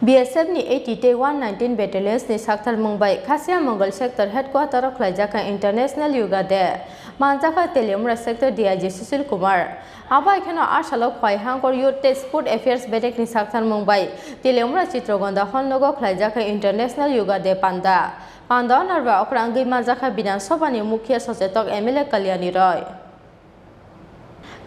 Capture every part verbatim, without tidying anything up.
B S F ni eighty tei one nineteen Battalions ni sakthar mung bai Khasia Mongol Sector Headquarter o khlaijak kha International Yoga Day. Manjak kha Teliamura Sector D I G Sushil Kumar. Abo hai kheno a salo Khwai Hangkor Youth tei Sport Affairs Bedek ni sakthar mung bai Teliamura Chitragonda Hall nogo khlaijak kha International Yoga Day panda. Panda o narba okra wngwi manjak kha Bidhan Sabha ni Mukhya Sachetok M L A Kalyani Roy.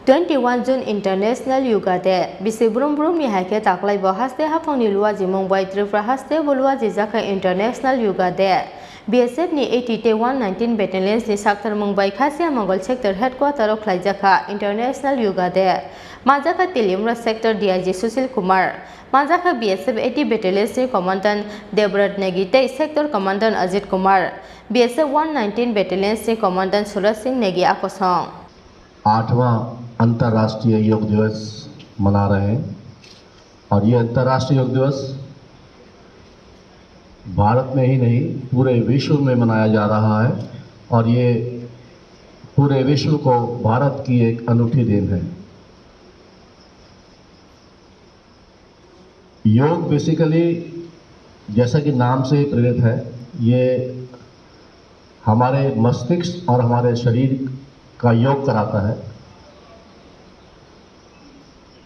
Twenty one June International Yoga Day. Bisi brum brum ni hai khe taklai bo haste haphang ni luaji mung bai Tripura haste bo luaji jak kha International Yoga Day. B S F ni eighty tei one nineteen Battalions ni sakthar mung bai Khasia Mongol Sector Headquarter o khlaijak kha International Yoga Day. Manjak kha Teliamura Sector D I G Sushil Kumar. Manjak kha B S F eighty Battalions ni Commandant Debrat Negi tei Sector Commandant Ajit Kumar. B S F one nineteen Battalions ni Commandant Suraj Singh Negi a kosong. आठवां अंतर्राष्ट्रीय योग दिवस मना रहे हैं और ये अंतर्राष्ट्रीय योग दिवस भारत में ही नहीं, पूरे विश्व में मनाया जा रहा है और ये पूरे विश्व को भारत की एक अनूठी देन है। योग basically, जैसा कि नाम से ही प्रेरित है, ये हमारे मस्तिष्क और हमारे शरीर का योग कराता है।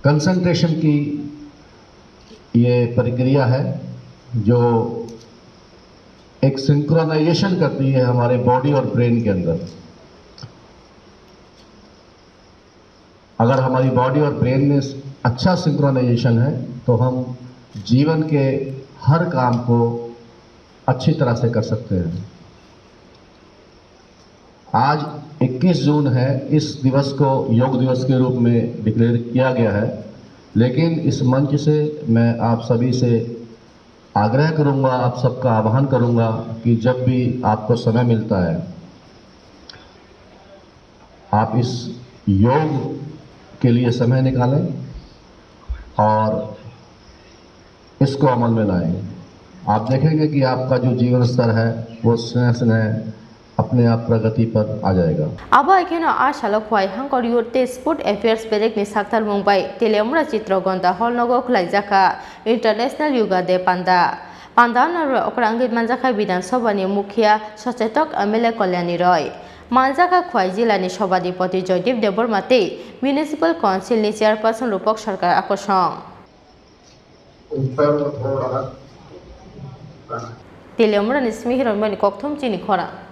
कंसंट्रेशन की ये प्रक्रिया है जो एक सिंक्रोनाइजेशन करती है हमारे बॉडी और ब्रेन के अंदर। अगर हमारी बॉडी और ब्रेन में अच्छा सिंक्रोनाइजेशन है, तो हम जीवन के हर काम को अच्छी तरह से कर सकते हैं। आज इक्कीस जून है, इस दिवस को योग दिवस के रूप में डिक्लेयर किया गया है, लेकिन इस मंच से मैं आप सभी से आग्रह करूंगा, आप सबका आह्वान करूंगा कि जब भी आपको समय मिलता है, आप इस योग के लिए समय निकालें और इसको अमल में लाएं। आप देखेंगे कि आपका जो जीवन स्तर है, वो स्नेह स्नेह अपने आप प्रगति पर आ जाएगा। Abo hai kheno a salo Khwai Hangkor Youth tei Sport Affairs Bedek ni sakthar mung bai Teliamura Chitragonda Hall nogo khlaijak kha International Yoga Day panda. Panda no okra wngwi manjak kha Bidhan Sabha ni Mukhya Sachetok M L A Kalyani Roy. Manjak kha Khwai jila ni Sabhadipoti Joydeep Debbarma tei Municipal Council ni Chairperson Rupak Sarkar a kosong. Teliamura ni simi Hironmani kokthum chini khorang.